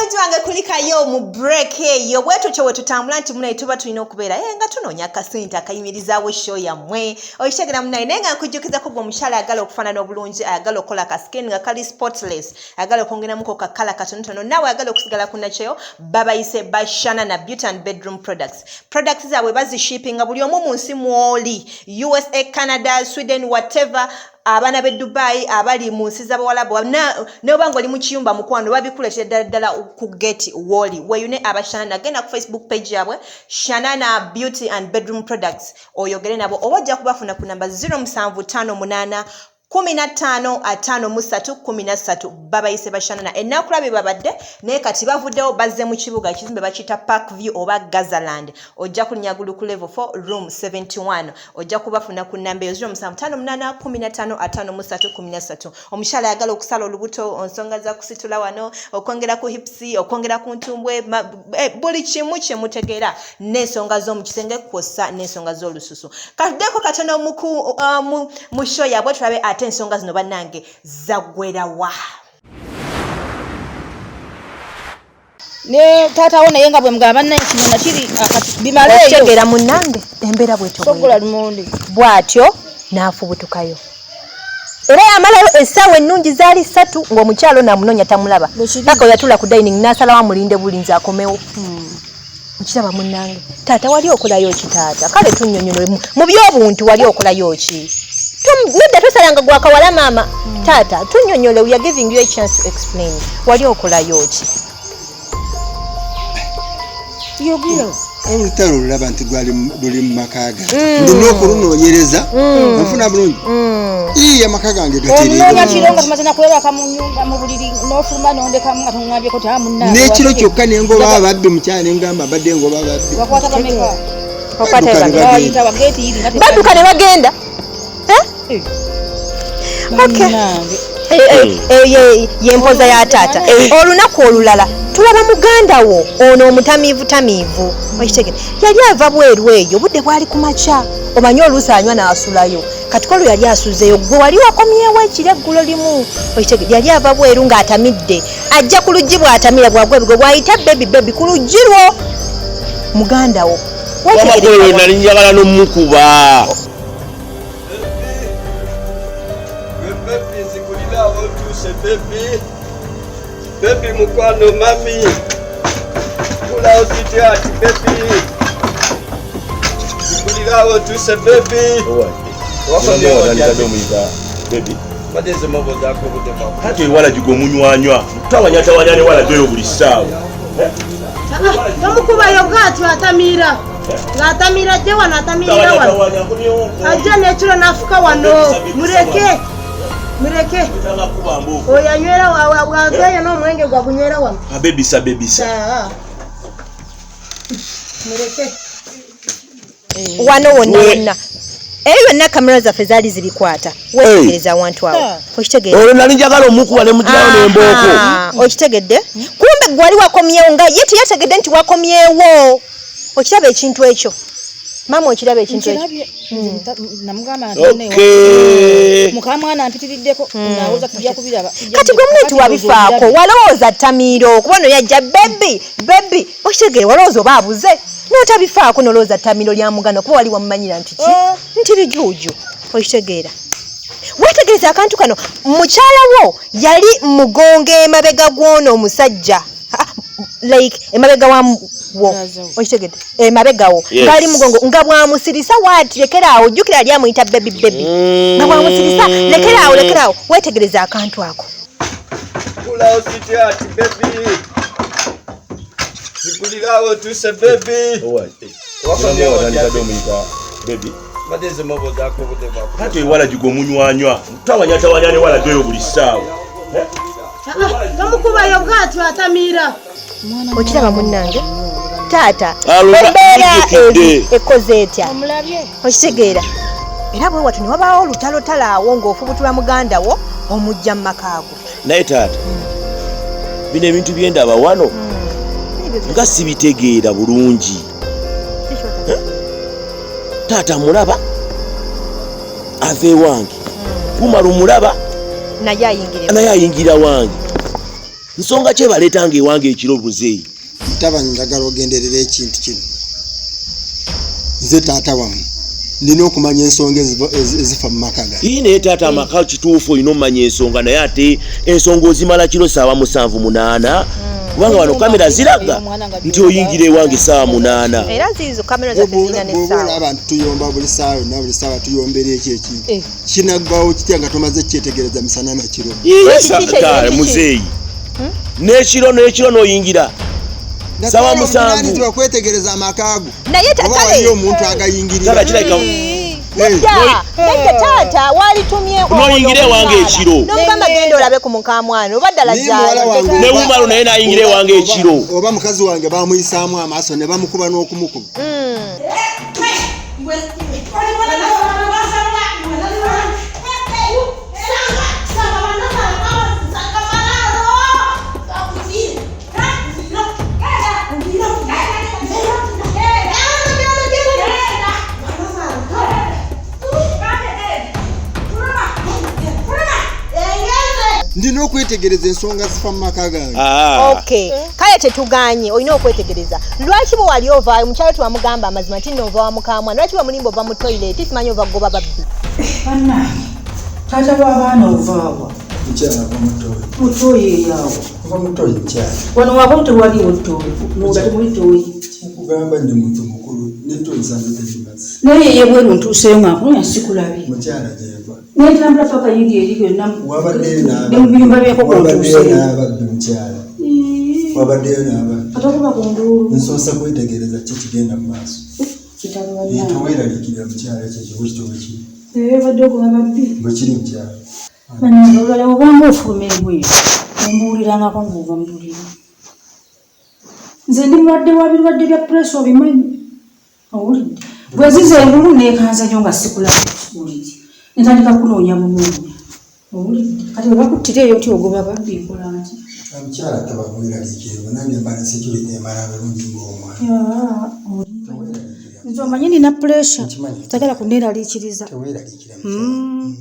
Omulungi wange kulikayo mu break eyo. Bwetutyo bwe tutambula nti munaye tuba tulina okubeera nga tunoonya akasente akayimirizaawo show yammwe. Okitegera munaye, naye nga nkujjukizako gwe omukyala ayagala okufaanana obulungi, ayagala okukola ka skin nga kali spotless, ayagala okwongeramuko ka kala katonotono, naawe ayagala okusigala ku nakyeyo, babayise ba Shanana Beauty and Bedroom Products. Products zaabwe bazishippinga buli omu mu nsi mwoli, USA, Canada, Sweden, whatever, abaana b'e Dubai, abali mu nsi z'Abawalabu, noba nga oli mu kiyumba mukwano, babikuleetera ddala ddala ku gate wooli. Weeyune aba Shanana, genda ku Facebook page yaabwe Shanana Beauty and Bedroom Products oyogere nabo, oba ojja kubafuna ku namba 0758 15 53 13. Babayise Bashanana. Ennakulabye babadde naye kati bavuddewo, bazze mu kibuga. Ekizimbe bakiyita Park View oba Gazaland. Ojja kulinnya gulu ku level 4, room 71. Ojja kubafuna ku namba eyo 0758 15 53 13. Omukyala ayagala okusala olubuto, ensonga za kusitula wano, okwongera ku hips, okwongera ku ntumbwe, buli kimu kye mutegeera, n'ensonga z'omu kisenge kwossa n'ensonga z'olususu. Katuddeko katono mu show yaabwe tulabe ate ensonga zino bannange zaggwerawa. Ne taata wo naye nga bwe mugamba bannaye kino nakiri kati bimaleeyo. Okitegeera munnange, embeera bwetyo sogola lumonde. Bw'atyo n'afubutukayo era yamalayo essaawa ennungi zaali 3 ng'omukyalo ono amunoonya tamulaba, paka yatula ku dining n'asalawo amulinde bulinzi akomewo. Nkiraba munnange. Taata, wali okolayo ki taata? Kale tunnyonnyole mu by'obuntu, wali okolayo ki? Nedda, tosalanga gwakawala maama. Taata, tunnyonnyole, we are giving you a chance to explain. Wali okolayo ki? Yogera. Olutalo olulaba nti lwali luli mu maka gange, ndina okulunoonyereza. Onfuna bulungi? Ii, amaka gange Onoonya gatereera. Kiro nga tumaze nakwebaka mu nyumba mu buliri, n'ofuluma n'ondekamu nga toŋŋambyeko ti munnange. N'ekiro kyokka nengoba ababbi, mukyala nengamba mbadde ngoba ababbi. Wakwata bameka? Wakwata Badduka ne bameka? bagenda. Bayita wa geeti yiri nga Badduka ne bagenda. Eh? Okay. Bannange. Ye mpoza ya taata. Olunaku olulala tulaba muganda wo ono omutamiivu tamiivu, okitegere, yali ava bweru eyo, obudde bwali ku makya. Omanyi oluusi anywa n'asulayo, kati kolo yali asuzeeyo, gwe wali wakomyewo ekiro eggulo limu. Okitegere, yali ava bweru ng'atamidde, ajja ku luggi, bw'atamira bwagwa ebigo, bw'ayita "Baby, baby" ku luggi lwo muganda wo. Wamakoyo nali njagala n'omukuba. Baby, nzikulirawo otuuse. Baby, baby, mukwano, mami, kulawo sweetheart. Baby, nzikulirawo otuuse. Baby, Omuyita baby. Badde nze mubuuzaako obudde bwa Kati ewala gigo omunywanywa tawanyatawanya newala gyoyo buli ssaawa. Tomukubayo bwatyo, atamiira ng'atamiira ajje wano, atamiirira wano, ajja n'ekiro n'afuka wano. Muleke, muleke oyo anywera bwavayo n'omwenge gwagunywera wano. Abebisa bebisa. Ah. Muleke. Wano wonna wonna eyo yonna kamera zaffe zaali zibikwata. Wetegereza awantu awo, okitegeera? Olwo nali njagala omukuba ne mugirawo n'embooko. Aha, okitegedde? Kumbe gwe wali wakomyewo nga ye teyategedde nti wakomyewo. Okiraba ekintu ekyo maama? Okiraba ekintu ekyo? Nkirabye. Namugamba nti mukamwana mpitiriddeko, nawoza tujja kubiraba. Kati gwe mune tiwabifaako, walowooza tamiiro kuba ono yajja "Baby, baby." Okitegere, walowooza oba abuze n'otabifaako, nolowooza tamiiro lya muganda kuba wali wamumanyira nti ki nti bijuuju. Okitegeera? Wetegereza akantu kano, mukyala wo yali mugongo emabega gw'ono omusajja. Ah, like emabega wa wo, okitegedde? Emabega wo. Yes. Ngaali mugongo nga bwamusirisa waati, "Lekeraawo." Jjukira yali amuyita "baby, baby", nga bwamusirisa, "Lekeraawo, lekeraawo." Wetegereza akantu ako. Kulawo sweetheart. Baby, nzikulirawo otuuse. Baby, Omuyita baby. Badde nze mubuuzaako obudde bwa Kati ewala gigo omunywanywa tawanyatawanya newala gyoyo buli ssaawa. Tomukubayo bwatyo, atamiira. Okiraba munnange taata? Alula, Embeera ejjukidde. ekoze etya? Omulabye. Okitegeera? Era bwe watu ne wabaawo olutalotalo awo ng'ofubutula muganda wo omujja mu makaago. Naye taata, bino ebintu byendaba wano nga sibitegeera bulungi. Taata mulaba ava ewange, kumala omulaba naye ayingira naye ayingira wange. Nsonga ki ebaleetanga ewange ekiro muzeeyi? Mutabani, njagala ogenderera ekintu kino. Nze taata wammwe, nina okumanya ensonga ezifa mu maka gange. Ii, naye taata, amaka kituufu olina omumanya ensonga, naye ate ensonga ozimala kiro saawa 7, 8, kubanga wano kamera ziraga nti oyingira ewange saawa 8. Era ziizo kamera zaffe zirina Bw'oba n'essaawa. olaba nti tuyomba buli ssaawa yonna, buli ssaawa tuyombera ekyo ekintu, kinaggwawo kitya nga tomaze kyetegereza misana na kiro? Kiki kye- Muzeeyi, n'ekiro n'oyingira Sawa 7. Obuvunaanyizibwa kwetegereza amaka go. Naye Oba kale waliyo omuntu agayingirira. Taata, kirabika Nedda, nedda taata, walitumye N'oyingira ewange ekiro. N'omugamba genda olabe ku mukamwana oba ddala Naye muwala wange gyali. Ne Umaru naye n'ayingira ewange ekiro. Oba mukazi wange bamuyisaamu amaaso ne bamukuba n'okumukuba. Ndina okwetegereza ensonga zifa mu maka gange. Ah. Okay, kale tetuganye, olina okwetegereza. Lwaki bwe wali ovaayo mukyalo tewamugamba amazima nti nno ova wa mukamwana? Lwaki bamulimba ova mu toilet, simanyi ova kugoba babbi? Bannange, taata w'abaana, ovaawa? Mukyala, ava mutoyi. Mutoyi eyaawo? Ava mutoyi, mukyala. Wano waba tewaliwo ttooyi, munda temuli ttooyi. Kikugamba ndi muntu mukulu, netoyi zange tezimaze. Naye yebweru ntuuseyo nga nkunonya, sikulabye. Mukyala, gyeva. Nentambula paka yiri eri yonna Wabaddeyo ne mu biyumba by'enkoko wabaddeyo ntuuseyo. n'ababbi, mukyala, wabaddeyo n'ababbi. Atakuba ku nduulu. Nsoose kwetegereza ki kigenda mu maaso. Kitalo, bannange. Teweeraliikirira mukyala, ekyo kibu kityo bwe kiri. Badde okuba babbi. Bwe kiri, mukyala. Bannange, olulala obanga ofuluma ebweru ombuulirangako ng'ova mu buliri. Nze ndi mulwadde wa birwadde bya puresha, obimanyi, owulidde? Bwe ziza engulu neekanza nnyo nga sikulaba buliri, netandika kunoonya bunoonya, owulidde? Kati bwe bakuttira eyo nti ogoba babbi, nkola nti? Mukyala, taba mweraliikirivu, nange mba ne security emala bulungi ng'omwana. Nze omanyi nina puresha. Nkimanyi. Sagala kuneeraliikiriza. Teweeraliikira, mukyala.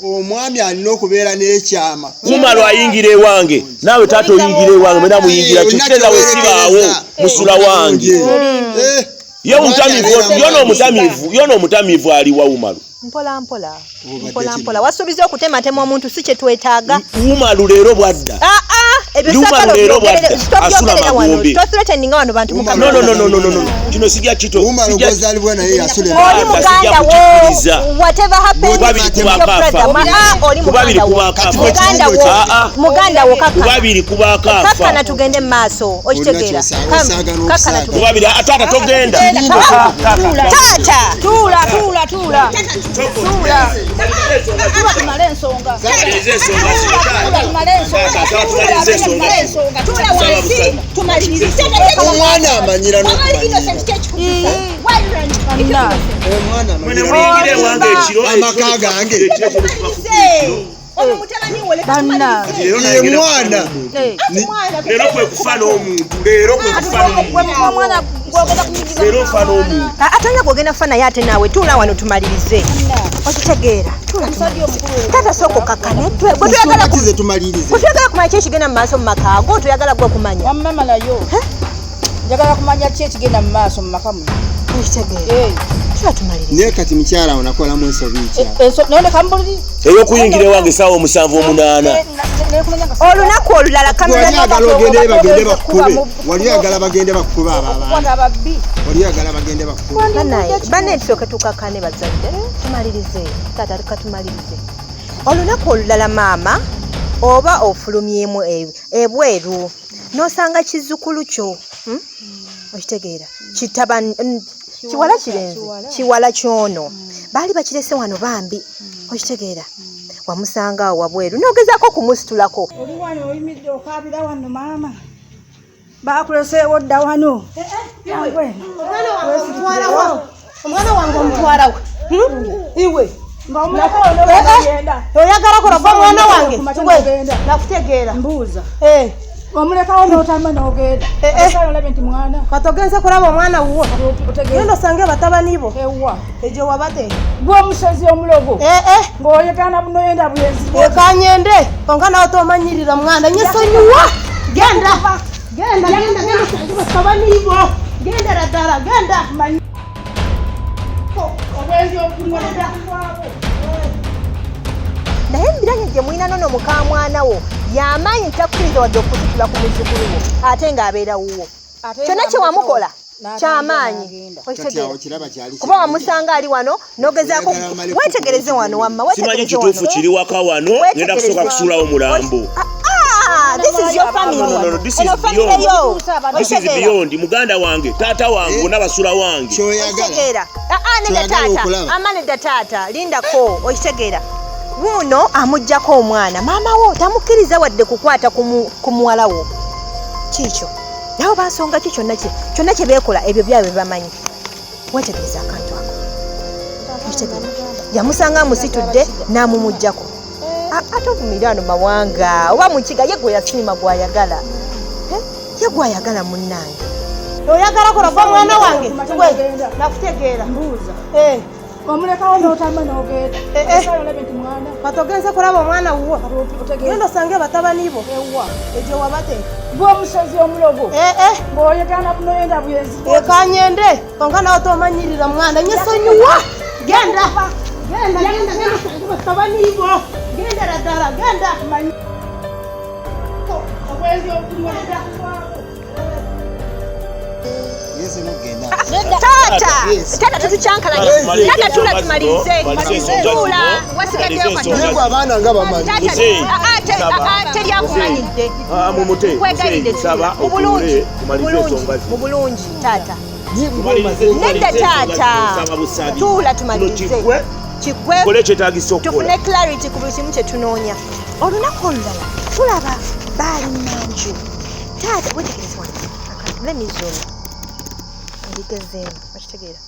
Omwami alina okubeera n'ekyama. Umaru ayingira ewange, naawe taata oyingira ewange, mwena muyingira. Kitegeeza we sibaawo musula wange. Ye omutamiivu, yona omutamiivu, yona omutamiivu aliwa, Umaru? Mpola mpola, mpola mpola. Wasuubiza okutematema omuntu, si kye twetaaga. Umaru leero bwadda. Ah, ah, ebyo Umaru saagala leero obyogerere. bwadda, Stop, asula byogerera wano. magombe. Tothreateninga wano bantu No, mukama. no, no, no, no, no, no, kino sijja kito. Umaru Sijja gw'ozaalibwa naye yasula. Oli Taata, muganda sijja wo. kukikkiriza. Whatever happens, Kubabiri your kubaako brother. afa. Ah, oli Kubabiri muganda wo. kubaako afa. Muganda wo. Ah, ah. Muganda wo, kakkana. Kubabiri kubaako afa. Kakkana tugende mu maaso, okitegeera? Olina ky'osaaga n'okusaaga. Kakkana tugende. Kubabiri, ah, taata togenda. Taata. Tuula, tuula, tuula, tuula, tuula, tumale ensonga. Tumalirize ensonga zino, taata. Tuula, tumale ensonga. Taata, tumalirize ensonga Tuula, zino. ensonga. Tuula wansi tumalirize. Omwana amanyira Waba oli n'okumanyira. innocent, ki ekikukisa? Why you run? If you're innocent. Omwana Mwene amanyira. muyingira ewange ekiro. Amaka gange. Ekiro kino Tumalirize. Ono mutabani wo, leka Bannange. tumalirize. Leero Ye nayingira mwana. Ati mwana, Leero kwe kufa n'omuntu, leero kwe kufa n'omuntu. Omwana gwogenda kuyingiza. Leero nfa n'omuntu. Ah, ate olina gwogenda kufa naye, ate naawe tuula wano tumalirize, okitegeera? Tuula tumalirize. Taata, sooka okakkane. Gwe tuyagala Ensonga ki ze tumalirize? Gwe tuyagala kumanya ki ekigenda mu maaso mu maka go, tuyagala gwe okumanya. Wamma malayo, njagala kumanya ki ekigenda mu maaso mu maka muno. Okitegeera? Tuula tumalirize. Naye kati mukyala awo nakolamu ensobi nkyala. Nondeka mu buliri. Ey'okuyingira ewange essaawa 7, 8. Olunaku olulala kamera Wali agala ogende bagende bakukube, wali agala bagende bakukube abo abaana. Okukwata ababbi. Wali agala bagende bakukube. Banaye, banaye, tusooke tukakkane bazadde, tumalirize. Taata, katumalirize. Olunaku olulala maama oba ofulumyemu ebweru n'osanga kizzukulu kyo, Okitegeera? Kitaba kiwala kirenzi, kiwala kyono baali bakirese wano bambi, okitegeera? Wamusanga awo wabweru n'ogezaako okumusitulako. Oli wano oyimiridde okaabira wano, maama bakuleseewo dda wano. Yangu eno. Omwana wange omutwalawo iwe? Ng'omuleka ono ogenda. Oyagala kuloga omwana wange? Kumakya Iwe, n'ogenda. nakutegeera. Mbuuza. Eh, Omulekawo n'otamba n'ogenda. Eh, eh. Olabe nti mwana. Kati ogenze kulaba omwana wuwo. Genda osange batabani bo. Ewa. Egyo wabate. Gwe omusezi omulogo. Eh, eh. Ng'oyegana buno yenda bwenzi. Ekanyende. Konka nawe tomanyirira mwana. Nyesonyiwa. Genda. Genda, genda, genda osange batabani bo. Gendera ddala, genda. Obwenzi obukulwada. Naye embiranye gye mulina nono mukamwana wo yamaanyi takkiriza wadde okusitula ku muzzukulu wo ate ng'abeera wuwo. Kyonna kye wamukola kyamaanyi. Kati awo kiraba kyali Kuba wamusanga ali wano n'ogezaako weetegereze wano wamma Simanyi weetegereze kituufu wano. kiri waka wano, ngenda kusooka kusuulawo mulambo. Ah, this is your family. No, no, no, this is Eno family beyond. yo. This is beyond. Muganda wange, taata wange, bonna basula wange. Kyoyagala. Ah, ah, nedda Kyoyagala taata. okulaba. Ama nedda taata. Lindako, okitegeera. Wuuno amuggyako omwana. Maama wo tamukkiriza wadde kukwata ku muwala wo. Kiikyo. Nabo bansonga ki kyonna kye kyonna kye beekola ebyo byabwe bamanyi. Weetegereza akantu ako. Okitegeera. Yamusanga amusitudde n'amumuggyako. Ate ovumirira wano mawanga oba mukiga ye gwe yasiima gw'ayagala. Ye gw'ayagala munnange. Oyagala kuloga omwana wange? Gwe, nakutegeera. Mbuuza. Eh. Omulekawo n'otamba n'ogenda. Eh, eh. Olabe nti mwana. Kati ogenze kulaba omwana wuwo. Genda osange batabani bo. Ewa. Egyo wabate. Gwe omusezi omulogo. Eh, eh. Ng'oyegana buno yenda bwenzi. Ekanyende. Konka nawe tomanyirira mwana. Nyesonyiwa. Genda. Genda, genda, genda osange batabani bo. Gendera ddala, genda. Obwenzi obukulwada. Taata, taata tutukyankalanye. Taata tula tumalirize. Tula, wasigaddeyo katono. Naye abaana nga bamanyi. Taata, Muzeeyi, ah, ah, teri akumanyidde. Ah, mumute. Nkwegayiridde Muzeeyi, nsaba tula. Mu bulungi, otuule, mu tumalize bulungi, ensonga zino. mu bulungi, taata. Tumalirize Nedda taata. nsaba busabi. Tuula Kino tumalirize. kiggwe, Kiggwe. tukole ekyetaagisa okukola. Tufune clarity ku buli kimu kye tunoonya. Olunaku olulala tulaba baali mmanju. Taata, wetegereze wano. Akantu, let me zoom. Mbigezeemu, okitegeera.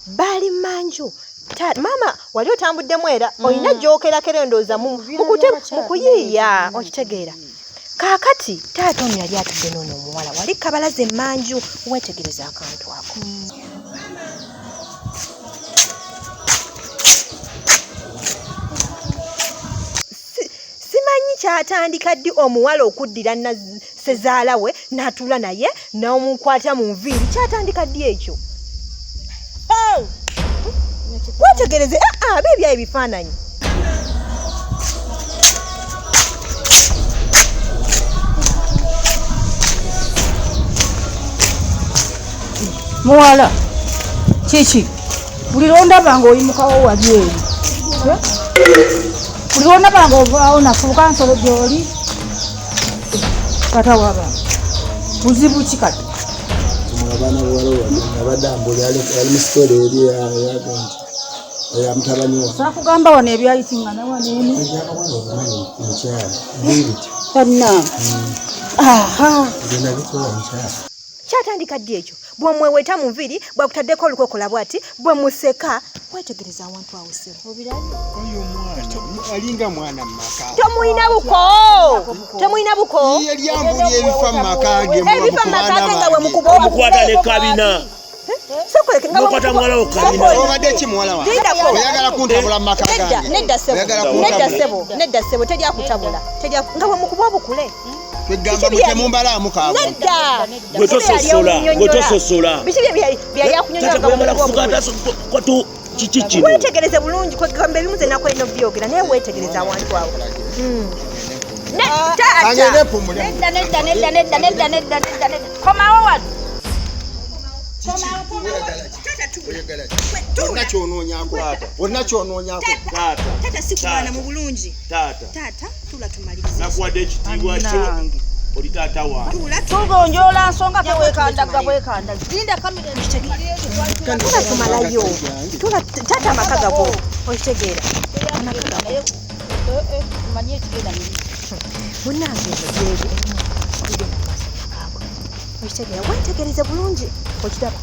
Baali mmanju. Maama wali otambuddemu era olina gy'okerakera endowooza mu kuyiiya, okitegeera. Kaakati taata ono yali atudde n'ono omuwala wali kabalaza emmanju, weetegereza akantu ako. Simanyi kyatandika ddi omuwala okuddira ssezaala we n'atuula naye n'omukwata mu nviiri, kyatandika ddi ekyo? Weetegereze, biibya ebifaananyi. Muwala, kiki? Buli lw'ondaba ng'oyimukawo wali eri. Buli lw'ondaba ng'ovaawo nafuuka nsolo gy'oli. Kata waba. Buzibu ki kati? Abaana buwala wano abadde ambuli ali mu sitole eri yagonti. Oya mutabani wa. Saakugamba wano ebyayitingana wano eno. Ebyakawala obumanyi mukyala. Bibiti. Bannange. Aha. Nze nabikola mukyala. Kyatandika ddi ekyo? Bw'omweweta mu nviiri, bw'akutaddeko olukokola bw'ati, bwe museka, weetegereza awantu awo ssebo. Oyo omwana alinga mwana mu maka. Temulina buko. Temulina buko. Ye lyambuli ebifa mu maka ge. Ebifa mu maka ge nga bwe mukuba Omukwata ne kabina. Sokoleke nga N'okwata muwala wo kabina. Obadde ki muwala wange? Lindako. Oyagala kuntabula mu maka Nedda, gange. nedda ssebo. Oyagala Nedda kuntabula. ssebo. Nedda ssebo, teri akutabula. Teri nga bwe mukuba obukule. Kwegamba mutemumbalaamu kaabwe. Nedda. Gwe tososola, gwe tososola. Biki byali akunyonnyola Taata nga bwe bw'amala mukuba kufuka obukule? ata kiki kino? Weetegereze bulungi, kwegamba ebimu ze naku eno byogera, naye weetegereze awantu awo. Taata. Kangende mpumule. Nedda, nedda, nedda, nedda, nedda, nedda, nedda, nedda. Komawo wano. Olina ky'onoonyaako. Olina ky'onoonyaako. Taata. Taata si kubaana mu bulungi. Taata. Taata, tula tumalirize. Nakuwadde ekitiibwa kyo. Oli taata wange. Tugonjoola nsonga tewekandagga bwekandagga. Linda kamera Tula tumalayo. Tula taata amaka gago. Okitegeera. Amaka gago. Manye ekigenda mu Munnange ebyo byebyo. Bigenda mu maaso amaka ago. Okitegeera. Weetegereze bulungi. Okiraba.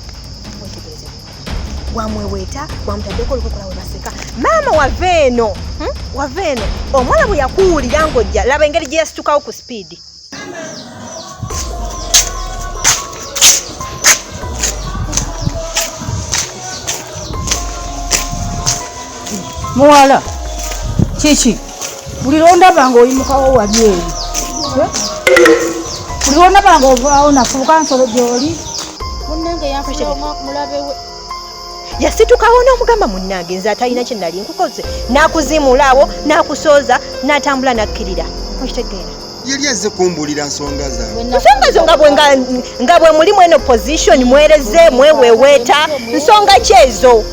Weetegereze bulungi. Bwamweweeta, bwamutaddeko olukokola we baseka. Maama wava eno. Wava eno. Omuwala bwe yakuwulira ng'ojja, laba engeri gye yasitukawo ku sipiidi. Muwala kiki buli lwondaba nga oyimukawo wali eri eh? Buli lwondaba nga ovaawo nafuuka nsolo gyoli. Munnange yanfuna mulabe we. Yasitukawo n'omugamba munnange nze atalina kye nali nkukoze n'akuzimuula awo n'akusooza n'atambula n'akkirira okitegeera. Yali azze kumbuulira nsonga zange. Nsonga zo nga bwe muli mweno position mwereze mweweweeta nsonga ki ezo?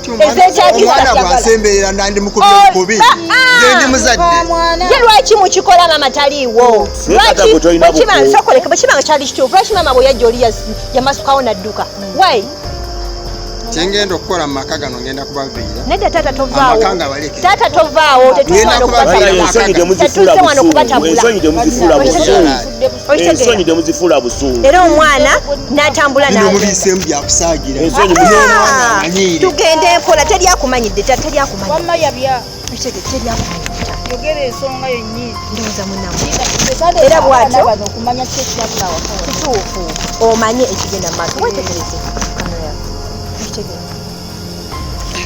Omwana bw'ansemberera nandimukubye obukubi. Nze ndi muzadde. Ye lwaki mukikola maama taliiwo? Lwaki bwekiba nsokoleke bwekiba nga kyali kituufu lwaki maama bwe yajja oli yamasukawo n'adduka? Why? Kyengenda okukola mu maka gano ngenda kubaviira. Nedda taata tovaawo. Amaka nga baleke. Taata tovaawo tetuze wano kubatabula. Ensonyi temuzifuula busungu. Ensonyi temuzifuula busungu. Ensonyi temuzifuula busungu. Era omwana n'atambula Bino mubiseemu byakusaagira. Ensonyi N'omwana amanyiire. Tugende mpola teri akumanyidde teri akumanyidde. Wamma yabya. Teri akumanyidde. Yogera ensonga yennyini. Ndowooza munnammwe. Era bw'atyo bano okumanya ki ekirabula awaka. Kituufu omanye ekigenda mu maaso. Weetegereze kamera yaffe. Okitegeera.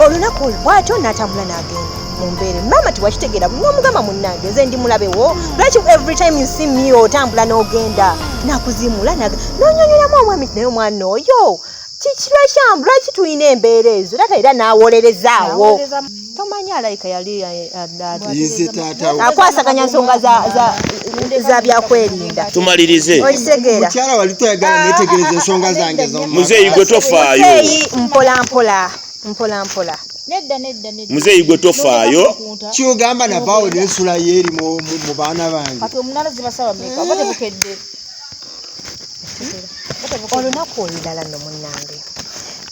Olunaku olwo bw'atyo n'atambula n'agenda mu mbeere. Maama tewakitegeera n'omugamba munnange nze ndi mulabe wo. Lwaki every time you see me otambula n'ogenda n'akuzimula n'onyonyolamu omwami naye omwana oyo kiki lwaki lwaki tulina embeera ezo taata era n'awolerezaawo. Tomanyi alayika yali Nze taata wo. akwasaganya nsonga za byakwerinda. Tumalirize. Okitegeera. Mukyala wali toyagala neetegereza ensonga zange z'omu maka. Muzeeyi gwe tofaayo. Muzeeyi mpola mpola mpola mpola. Nedda nedda nedda. Muzeeyi gwe tofaayo. Kyogamba navaawo n'ensula yeeri mu baana bange. Kati omunaana zibasaba mmeka? Oba tebukedde? Olunaku olulala nno munnange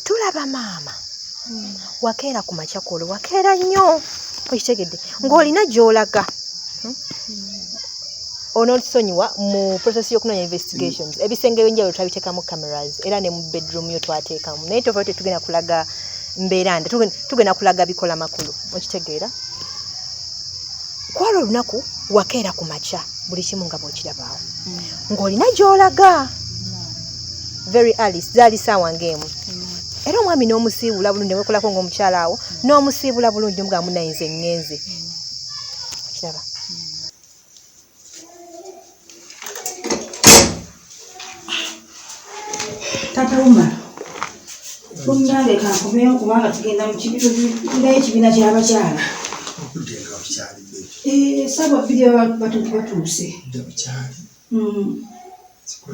tulaba maama wakeera ku makya kwolwo wakeera nnyo okitegedde ng'olina gy'olaga. Onoosonyiwa mu process y'okunoonya investigations ebisenge ebyenjawulo twabiteekamu cameras era ne mu bedroom yo twateekamu naye tovayo tetugenda kulaga mbeera nda tugenda kulaga bikola makulu okitegeera. Kwolwo olunaku wakeera ku makya buli kimu nga bw'okirabaawo ng'olina gy'olaga very early zaali ssaawa ng'emu era omwami n'omusiibula bulungi ne weekolako ng'omukyala awo n'omusiibula bulungi n'omugamba munnaye nze ŋŋenze okiraba. Taata Umar, munnange kankomeyo kubanga tugenda mu kibiina ekibiina ky'abakyala. Obudde nga bukyali baby. Essaawa bbiri batuuse. Obudde bukyali.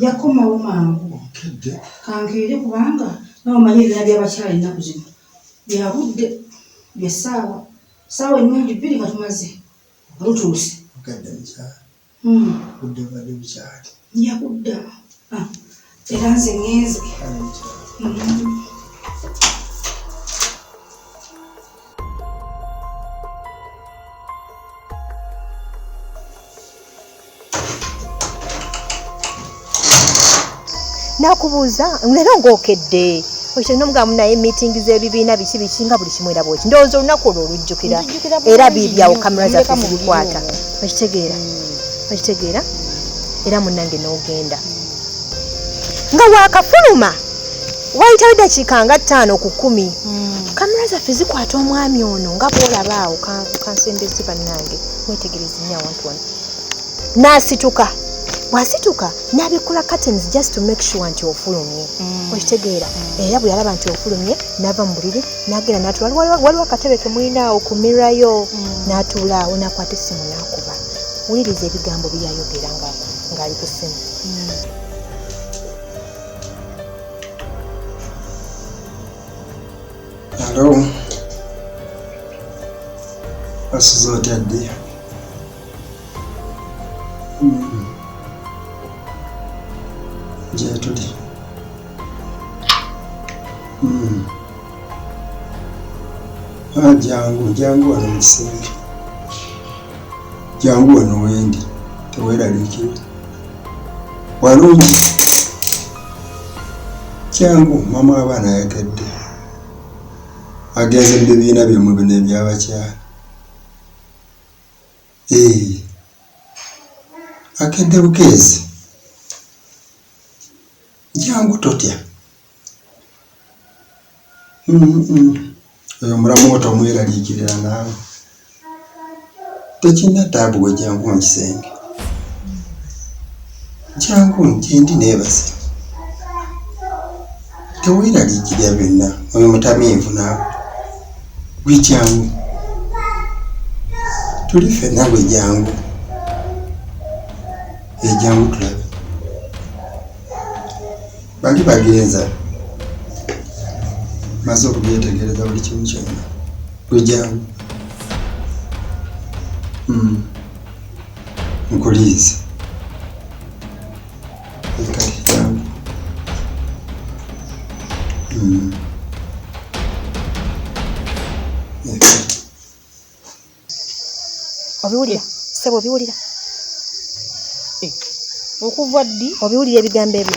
Yakomawo mangu. Okedde. Kankeere kubanga nawe omanyi ebibiina by'abakyala ennaku zino bya budde bya ssaawa. Ssaawa ennungi bbiri nga tumaze lutuuse. Okedde mukyala. Obudde bubadde bukyali. Nja kudda. Era nze ŋŋenze. Nakubuuza leero ng'okedde ekyo n'omugamba naye meeting z'ebibiina biki biki nga buli kimu era bw'oti ndowooza olunaku olwo olujjukira era biibyawo kamera zaffe zibikwata okitegeera okitegeera era munnange n'ogenda nga waakafuluma wayitawo eddakiika nga 5 ku 10 kamera zaffe zikwata omwami ono nga bw'olaba awo kansembezi bannange mwetegereze nnyo awantu wano n'asituka bw'asituka n'abikkula curtains just to make sure nti ofulumye okitegeera era bwe yalaba nti ofulumye n'ava mu buliri n'agenda n'atuula waliwo akatebe ke mulina awo ku mirayo n'atuula awo n'akwata essimu n'akuba wuliriza ebigambo bye yayogera ng'ali ku ssimu. Hello. Wasuze otya ddi? Gye tuli. Jangu, jangu wano mu kisenge. Jangu wano wendi, teweeraliikirira. Walungi. Jangu, maama w'abaana yakedde. Agenze mu bibiina byammwe bino eby'abakyala. Akedde bukeezi. Jangu totya. Oyo mulamu wo tomweraliikirira naawe. Tekirina taabu gwe jangu mu kisenge. Jangu gyendi neebase. Teweeraliikirira byonna oyo mutamiivu naawe. Gwe jangu. Tuli ffenna gwe jangu. Ejangu tulabe. Bali bagenza. Maze okubyetegereza buli kimu kyonna. Gwe jangu. Hmm. Nkulinze. Kati jangu. Hmm. Obiwulira ssebo, obiwulira eh, okuva ddi? Obiwulira ebigambo ebyo?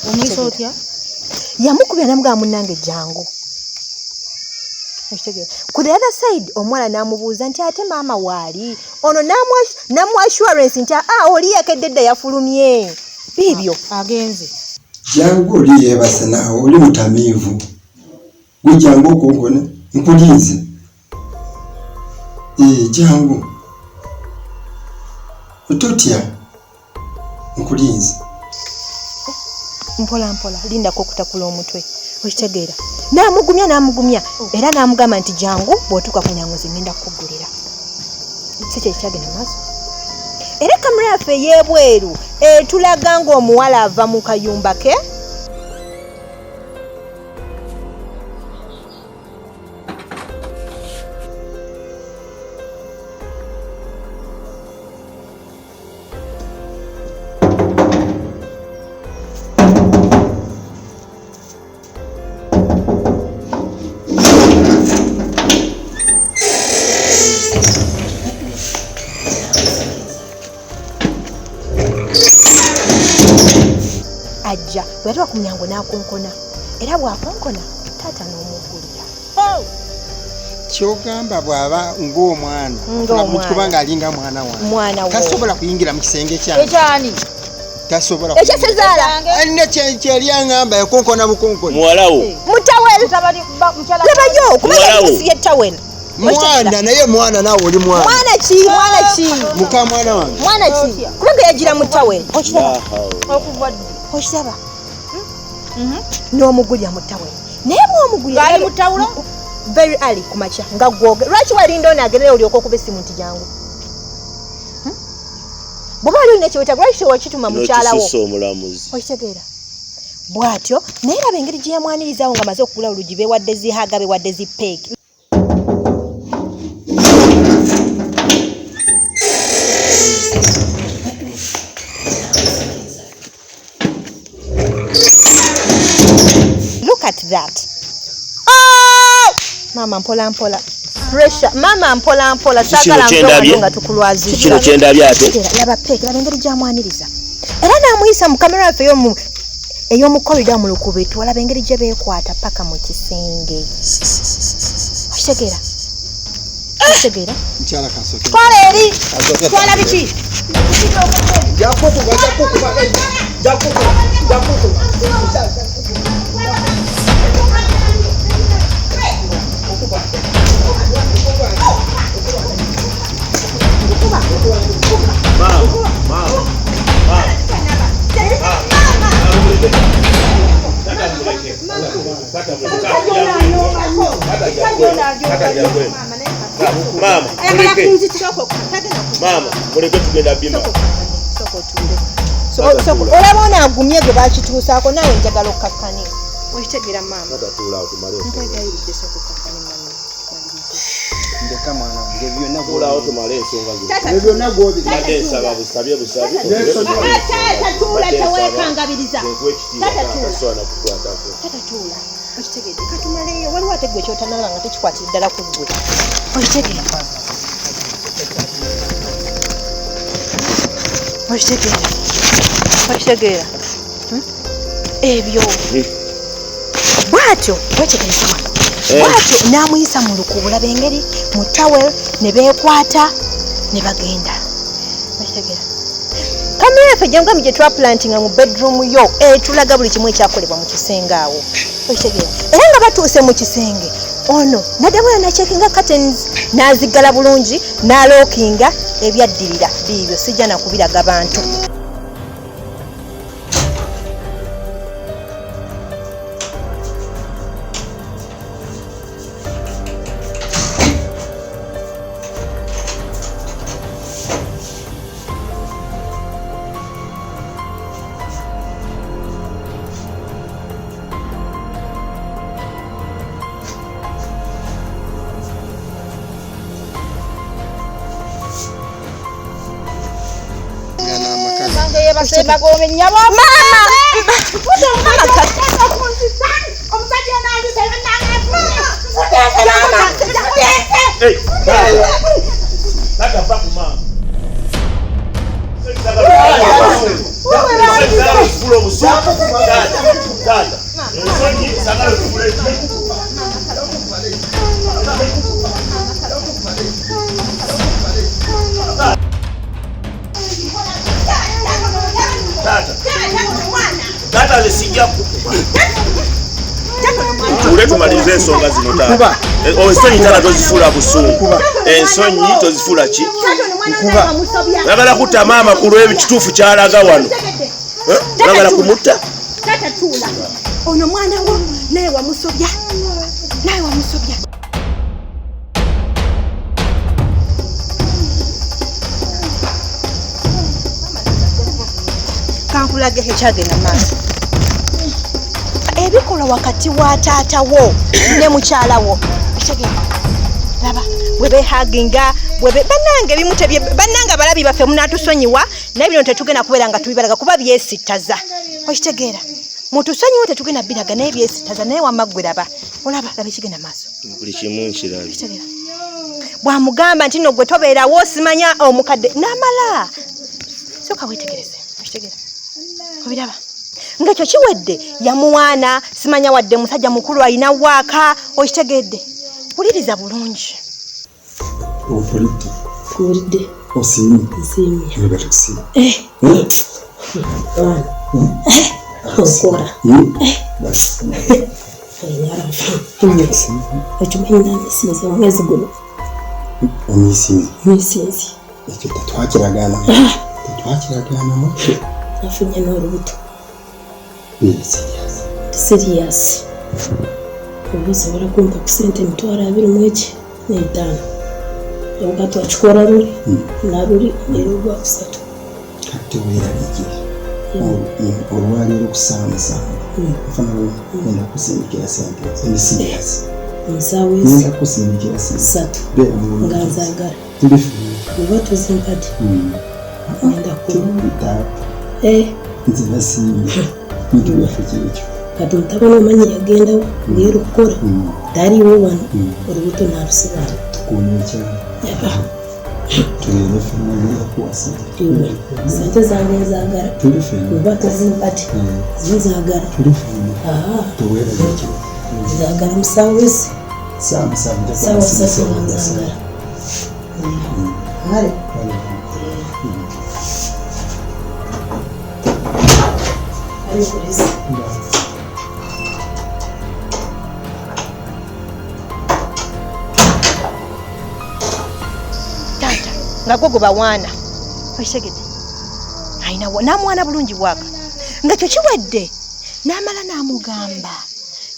Omuyisa otya? Yamukubira namugamba munnange jangu. Okitegeera? Ku the other side omuwala n'amubuuza nti ate maama waali ono, n'amuwa assurance nti ah, oli yakedde dda yafulumye biibyo agenze. Jangu oli yeebase naawe oli mutamiivu. Gwe jangu okunkone nkulinze. Ee, jangu. Totya. Nkulinze. Mpola mpola lindako okutakula omutwe okitegeera. N'amugumya n'amugumya era n'amugamba nti jangu bw'otuuka ku nyangu nze ngenda kukuggulira. Si kye kyagenda maaso. Era kamera yaffe ey'ebweru etulaga ng'omuwala ava mu kayumba ke. Ajja bwe yatuuka ku mulyango n'akonkona era bw'akonkona taata n'omuggulira. Kyogamba bw'aba ng'omwana kubanga alinga mwana wange tasobola kuyingira mu kisenge kyange. Ekyani? Tasobola. Ekya Sezaala. Alina kyeyali aŋŋamba yakonkona bukonkoni. Muwalawo. Mu tawel. Labayo kubanga yali tawel. Mwana naye mwana naawe oli mwana. Mwana ki? Mwana ki? Muka mwana wange. Mwana ki? Kubanga yagira mu tawel. Okiraba? Okiraba? N'omugulira mu tawel. Naye bw'omugulira Ali mu tawulo? Very early ku makya nga gwoge. Lwaki walinda ono agendeyo olyoka okuba essimu nti jangu? Bw'oba wali olina kyewetaaga lwaki tewakituma mukyala wo? Okitegeera? Bw'atyo naye laba engeri gye yamwanirizaawo ng'amaze okugula olugi beewadde zihaga beewadde zipeeki. Look at that. Oh! Mama mpola mpola. Pressure. Mama mpola mpola. Sagala mpola nga tukulwazizza. Kino kyendabye ate. Laba peeki, laba engeri gy'amwaniriza. Era n'amuyisa mu kamera yaffe ey'omu corridor mu lukubitu, olaba engeri gye beekwata paka mu kisenge. Okitegeera? Okitegeera? Mukyala kansooke. Twala eri. Twala biki? Jakukuba, jakukuba, jakukuba, jakukuba. Mama, mama, muleke tugenda bima. Olaba ono agumye gwe bakituusaako naawe njagala okkakkane. Okitegeera maama? Nkwegayiridde sooka okkakkane mami. Ndeka mwana wange byonna Tuulaawo tumale ensonga zino. byonna gw'obi. Mbadde nsaba busabye busabi. Taata tuula teweekangabiriza. Nkuwa ekitiibwa Taata tuula. tasobola nakukwatako. Taata tuula. Okitegedde katumaleyo waliwo ate gwe kyotanalaba nga tekikwatira ddala ku ggwe. Okitegeera? Okitegeera? Okitegeera? Ebyo bw'atyo wetegereza wano bw'atyo n'amuyisa mu lukuubo laba engeri mu tawel ne beekwata ne bagenda. Okitegeera? Kamera yaffe gye gye twapulantinga mu bedroom yo etulaga buli kimu ekyakolebwa mu kisenge awo. Okitegeera? Era nga batuuse mu kisenge Ono naddamu era nacekinga curtains n'aziggala bulungi n'alookinga. Ebyaddirira biibyo, sijja nakubiraga bantu. Taata, nze sijja kukuba. Tuule tumalirize ensonga zino taata. Ensonyi taata tozifuula busungu, ensonyi tozifuula ki. Oyagala kutta maama ku lw'ekituufu kyalaga wano? Oyagala kumutta? Taata tuula. Ono mwana wo naye wamusobya, naye wamusobya. Kankulage ekyagenda maaso, ebikolwa wakati wa taata wo ne mukyala wo. Ekitegeera, laba bwe behaginga, bwebe bannange ebimu tebye. Bannange abalabi baffe, munatusonyiwa, naye bino tetugenda kubeera nga tubibalaga kuba byesittaza. Okitegeera, mutusonyiwe, tetugenda biraga, naye byesittaza. Naye wamma ggwe laba, olaba, laba ekigenda maaso. Buli kimu nkirabye. Okitegeera, bwamugamba nti no gwe tobeerawo, simanya omukadde n'amala. Sooka weetegereze. Okitegeera, obiraba ng'ekyo kiwedde, yamuwaana simanya wadde musajja mukulu alina waaka. Okitegedde, wuliriza bulungi. Ofulidde? Kuwulidde. Osiimye? Nsiimye. Webale kusiima. Mwana okola okimanyi namisinze omwezi guno. Omisinze? Misinze. Ekyo tetwakiragaanamu, tetwakiragaanamu. Nafunye n'olubuto. Beera serious. Serious. Oba osobola kumpa ku sente 25000, oba twakikora luli naluli era ogwakusatu. Kati weerabikire olwaleero ku ssaawa 7 nfana ngenda kusindikira sente. Ndi serious. Ensaawa ezi? Ngenda kusindikira sente. 3. Beera bulungi. Nga nzaagala. Tuli ffenna. Oba tozimpadde, ngenda ku Tewali taata. Nze nasiimye bintu byaffe kyekyo. Kati mutabani omanyi yagendawo bweru kukola, taliiwo wano, olubuto nalusibala. Tukuuma ekyalo, tubeere ffenna, ngenda kuwa sente. Iwe sente zange nzaagala. Tuli ffenna. Oba tozimpadde, zinzaagala. Tuli ffenna. Teweerabikire. Nzaagala musawo ezi. Ssaawa 7 nja Sawa kuba 3 nga nsiise. nzaagala. Kale. Kale polisi. Taata nga gwo gwe bawaana, okitegedde, alina n'amuwaana bulungi bwaka nga kyo kiwedde, n'amala n'amugamba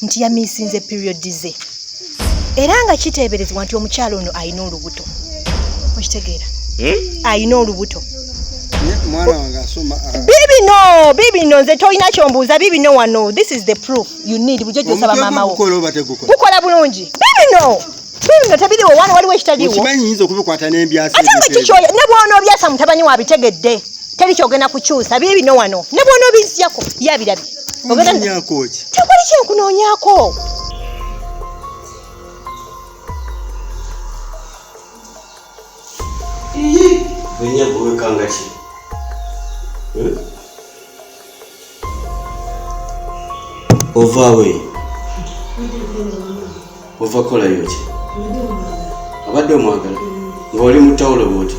nti yamiisinze period ze, era nga kiteeberezebwa nti omukyalo ono alina olubuto. Okitegeera, alina olubuto. Mwana wange asoma. Bibino, bibino, nze tolina kyombuuza, bibino wano. This is the proof you need. Bulijjo gyosaba Omutwe maama wo. gukola oba tegukola? Gukola bulungi. Bibino, bibino, tebiriwo wano, waliwo ekitaliwo. Okimanyi nyinza okubikwata n'embyasa. Ate nga kikyoya ne bw'onoobyasa, mutabani wabitegedde, teri kyogenda kukyusa. Bibino wano, ne bw'onoobizzyako yabirabye. Ogenda Nyako ki? Tewali kyenkunoonyaako. Wenye wekanga ki? Eh? Ovaawe ova kolayo ki? Abadde omwagala ng'oli mu tawulo bwoti,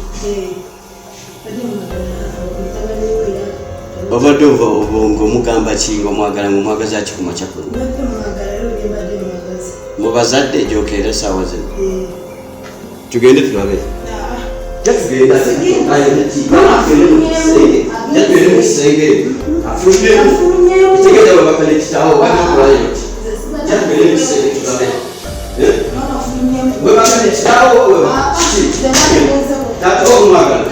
obadde ova ng'omugamba ki, ng'omwagala, ng'omwagaza ki ku makya kuno? Mu bazadde gyokeera essaawa zino. Tugende tulabe. Tugende mu kisenge. Afulumyemu. Kitegeeza webaka ne kitaawo banakolayo ki? Tugende mu kisenge tulabe. Webaka ne kitaawo kiki? Taata wo omwagala.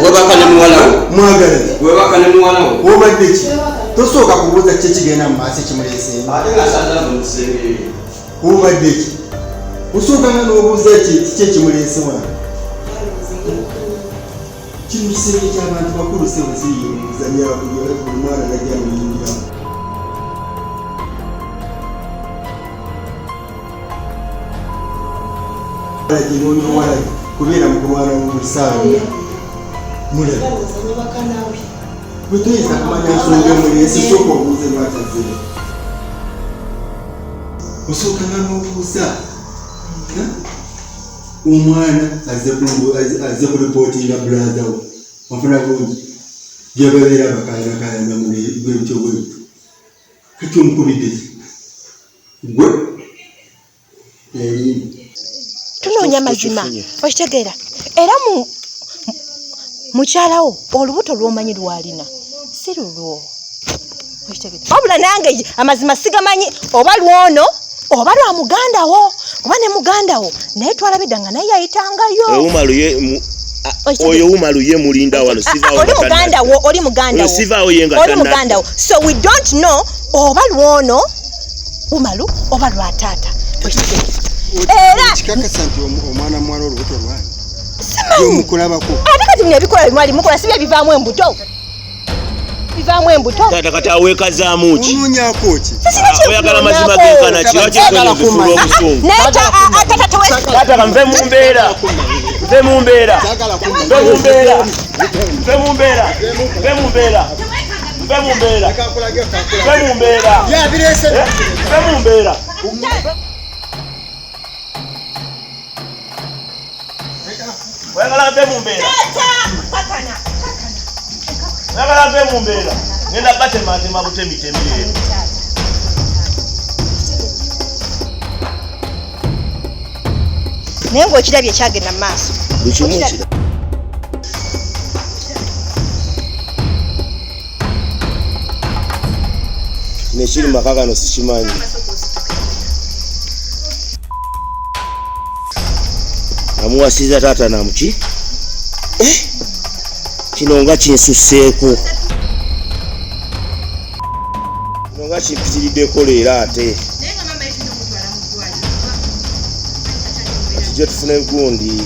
Webaka ne muwala wo. Mwagala. Webaka ne muwala wo. Obadde ki? Tosooka kubuuza ki ekigenda mu maaso ekimuleeseemu. Ate nga asanze mu kisenge. Obadde ki? Osooka nga n'obuuza ki kiki ekimuleese wano? Kino kisenge ky'abantu bakulu ssebo si muzanyo buli mwana najja muyingiramu. Walagi n'onywa walagi kubeera mu kulwana buli ssaawa yonna. Mulabe. Bwe toyinza kumanya nsonga emuleese sooka obuuze lwaki azzeeyo. Osooka nga n'obuuza omwana azze kulipootinga brother we onfuna bulungi gyebabeera bakayanakayana bwebityo bwebityo kati omukubidde ki gwe tunoonya mazima okitegeera era mukyalawo olubuto lwomanyi lwalina si lulwo wabula nange amazima sigamanyi oba lwono oba lwa muganda wo oba ne muganda wo naye twalabidda nga naye yayitangayo oyo umaru ye mulinda wano sivaawo oli muganda wo oli muganda wo sivaawo ye nga oli muganda wo so we don't know oba lwono umaru oba lwa taata era kikakasa nti omwana muwala olubuto lwange simanyi mukulabako ate kati bino ebikola bimwali mukola si bye bivaamu embuto bivaamu embuto taata kati aweekazaamu ki onoonyako ki oyagala mazima genkana ki lwaki ensonyi ozifuula obusungu naye tata taata kanve mu mbeera nve mu mbeera nve mu mbeera nve mu mbeera nve mu mbeera nve mu mbeera nve mu mbeera nve mu mbeera oyagala nve mu mbeera oyagala nve mu mbeera ngenda batematema butemitemi leero naye ng'okirabye ekyagenda mu maaso Nekiri maka gano sikimanyi. Namuwasiza taata namuki? Kino nga kinsusseeko. Kino nga kimpitiriddeko leero ate. Tujje tufune gundi.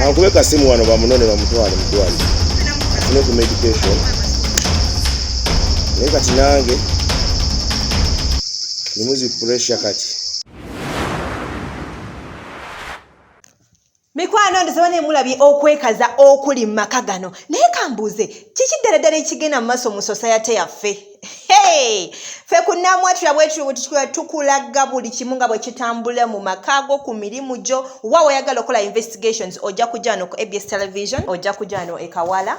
Ankube kasimu wano bamunone bamutwale mu ddwaliro. Afune ku medication. Naye kati nange ndimu zi pressure kati. Mikwano ndisaba ne mulabye okwekaza okuli mu maka gano naye kambuuze kiki ddala ddala ekigenda mu maaso mu society yaffe? Hey! Ffe ku Namwatula bwe tukulaga buli kimu nga bwe kitambula mu maka go ku mirimu gyo wa weyagala okukola investigations ojja kujja wano ku ABS television ojja kujja wano e Kawala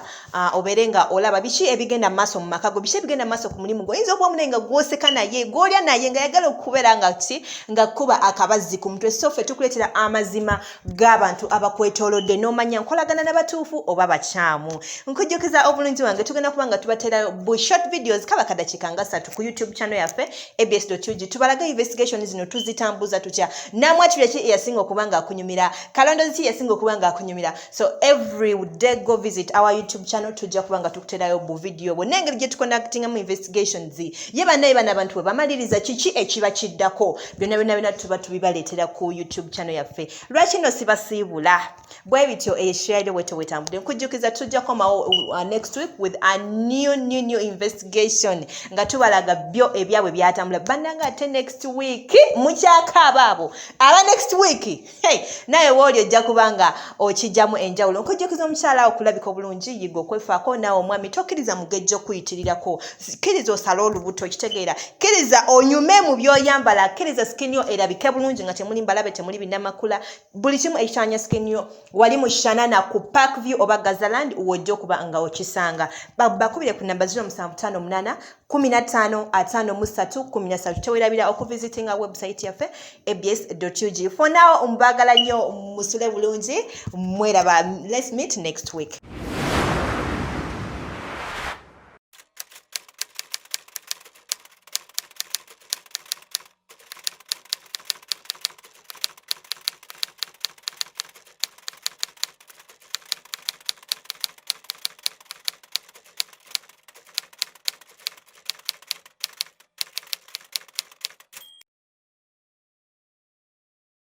obeere nga olaba biki ebigenda mu maaso mu maka go biki ebigenda mu maaso ku mulimu gwo oyinza okuba munaye nga gw'oseka naye gw'olya naye nga yagala okubeera nga ki nga kuba akabazzi ku mutwe so ffe tukuleetera amazima g'abantu abakwetoolodde n'omanya nkolagana n'abatuufu oba bakyamu nkujjukiza obulungi wange tugenda kuba nga tubateerayo bu short videos kaba kadakiika nga ssatu ku youtube channel yaffe abs.ug tubalaga investigation zino tuzitambuza tutya namwatulya ki eyasinga okuba nga akunyumira kalondozi ki eyasinga okuba nga akunyumira so every day go visit our youtube channel tujja kuba nga tukuterayo bu video bwo n'engeri gye tuconductingamu investigations ye bannaye bano abantu bwe bamaliriza kiki ekiba kiddako byonna byonna byonna tuba tubibaleetera ku youtube channel yaffe lwaki no sibasiibula bwe bityo eyo bwetyo bwetambudde nkujjukiza tujja komawo next week with a new new new investigation nga tubalaga byo ebyabwe byatambula bannanga ate next week mukyakaaba abo aba next week hey, naye wooli ojja kuba nga okijjamu enjawulo nkujjukiza omukyala okulabika obulungi yiga okwefaako naawe omwami tokkiriza mugejjo okuyitirirako kkiriza osale olubuto okitegeera kkiriza onyume mu by'oyambala kkiriza skin yo erabike bulungi nga temuli mbalabe temuli binamakula buli kimu ekitanya skin yo wali mu shanana ku park view oba gazaland wojja okuba nga okisanga bakubire ku namba 0758 15 53 13. Tewerabira okuvisitinga website yaffe abs ug. For now, mbagala nnyo, musule bulungi, mweraba. Let's meet next week.